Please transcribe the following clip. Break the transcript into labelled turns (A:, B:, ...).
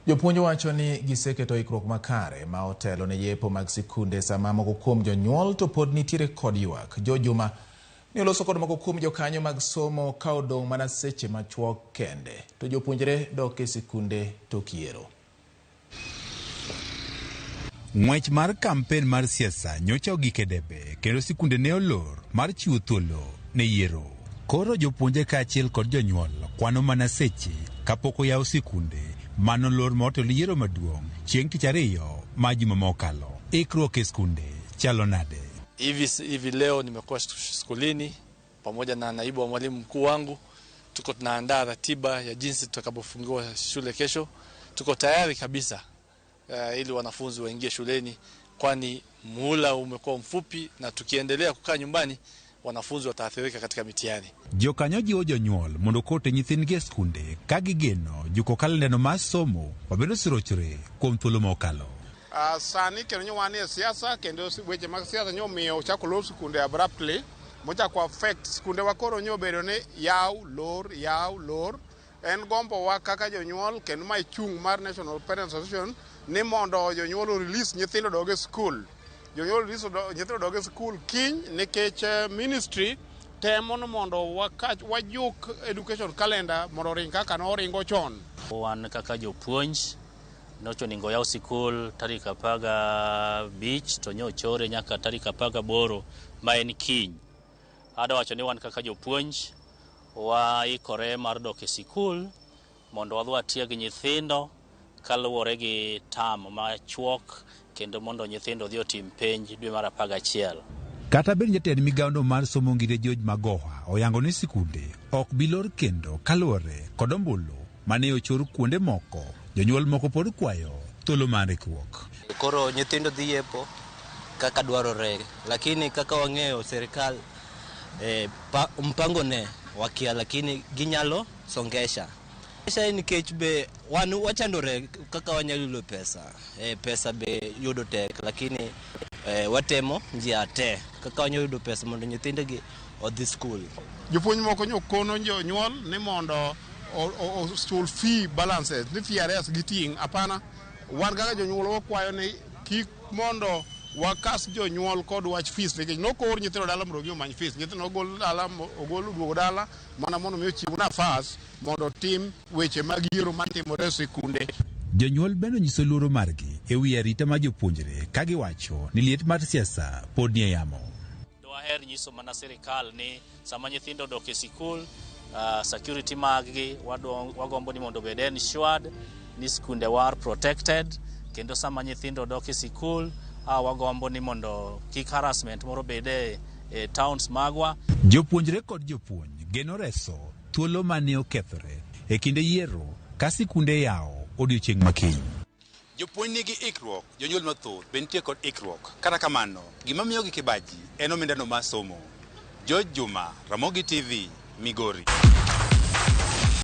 A: Jopuonj wacho ni giseketo ikruok makare ma otelo ne yepo mag sikunde sama moko kuom jonyuol to pod nitiere kod ywak. Jo Juma ne oloso kod moko kuom jokanyo mag somo ka odong' mana seche machuok kende to jopuonjre dok e sikunde tok yiero.
B: Ng'wech mar kampen mar siasa nyocha ogik e debe kendo sikunde ne olor mar chiwo thuolo ne yiero. Koro jopuonje kaachiel kod jonyuol kwano mana seche kapok oyaw sikunde manolor ma otelo yiero maduong' chieng' tich ariyo ma juma mokalo. Ikruok e skunde chalo nade?
C: Hivi leo nimekuwa skulini pamoja na naibu wa mwalimu mkuu wangu, tuko tunaandaa ratiba ya jinsi tutakavyofungua shule kesho. Tuko tayari kabisa ili wanafunzi waingie shuleni, kwani muhula umekuwa mfupi na tukiendelea kukaa nyumbani wanafunzi wataathirika katika mitihani.
B: Jokanyo jiwo jonyuol mondo okote nyithindgi e skunde ka gigeno juko kalendano mar somo mabende oserochore kuom thuolo mokalo.
D: Sani kendo nyo wan e siasa kendo weche mag siasa nyo omiyo ochako lor sikunde abruptly mochako affect skundewa koro nyo obedo ni yaw lor yaw lor. En gombowa kaka jonyuol kendo mae chung' mar National Parents Association ni mondo jonyuol o release nyithindo odog e skul. Jonyuol release nyithindo odog e skul kiny nikech ministry temo ni mondo wajuk education calendar mondo oring kaka noringo chon.
E: Wan kaka jopuonj nocho onego yaw sikul tarik 15 to nyochore nyaka tarik 18 ma en kiny. Adwa wacho ni wan kaka jopuonj waikore mar dok e sikul mondo wadhi watieg nyithindo kaluwore gi tam machuok kendo mondo nyithindo odhi otim penj dwe mar 11.
B: Kata bed ni jatend migawono mar somo Ngire George Magoha oyango ni sikunde ok bi lor kendo kaluwore kod ombulu mane ochor kuonde moko, jonyuol moko pod kwayo thuolo mar ikruok.
F: Koro nyithindo dhi yepo kaka dwarore, lakini kaka wang'eyo sirikal mpango ne wakia, lakini ginyalo songesha. Pesa nikech be wan wachandore kaka wanyalo yudo pesa. Pesa be yudo tek, lakini watemo njia te kaka wanyalo yudo pesa mondo nyithindogi odhi skul.
D: Jopuonj moko nyo kono jonyuol ni mondo ochul fee balances ni fee arrears giting'. Hapana, wan kaka jonyuol wakwayo ni kik mondo wakas jonyuol kod wach fees nikech nokor nyithindo dala mondo odhi omany fees. Nyithindo ogol dala ogol oduogo dala mana mondo mi ochiw nafas mondo otim weche mag yiero matimore e sikunde.
B: Jonyuol bende onyiso luoro margi e wi arita mar jopuonjre ka giwacho ni liet mar siasa pod nie yamo.
E: Dwaher nyiso mana sirikal ni sama nyithindo odok e sikul, security maggi wagombo ni mondo obed ensured ni skunde wa are protected, kendo sama nyithindo dok e sikul wagombo ni mondo kik harassment moro bede e towns magwa.
B: Jopuonjre kod jopuonj geno reso thuolo mane okethore e kinde yiero ka sikunde yawo odiochieng' makiny. Jopuonj nigi ikruok, jonyuol mathoth be nitie kod ikruok. Kata kamano, gima miyogi kibaji en omendano mar somo. George Juma, Ramogi TV, Migori.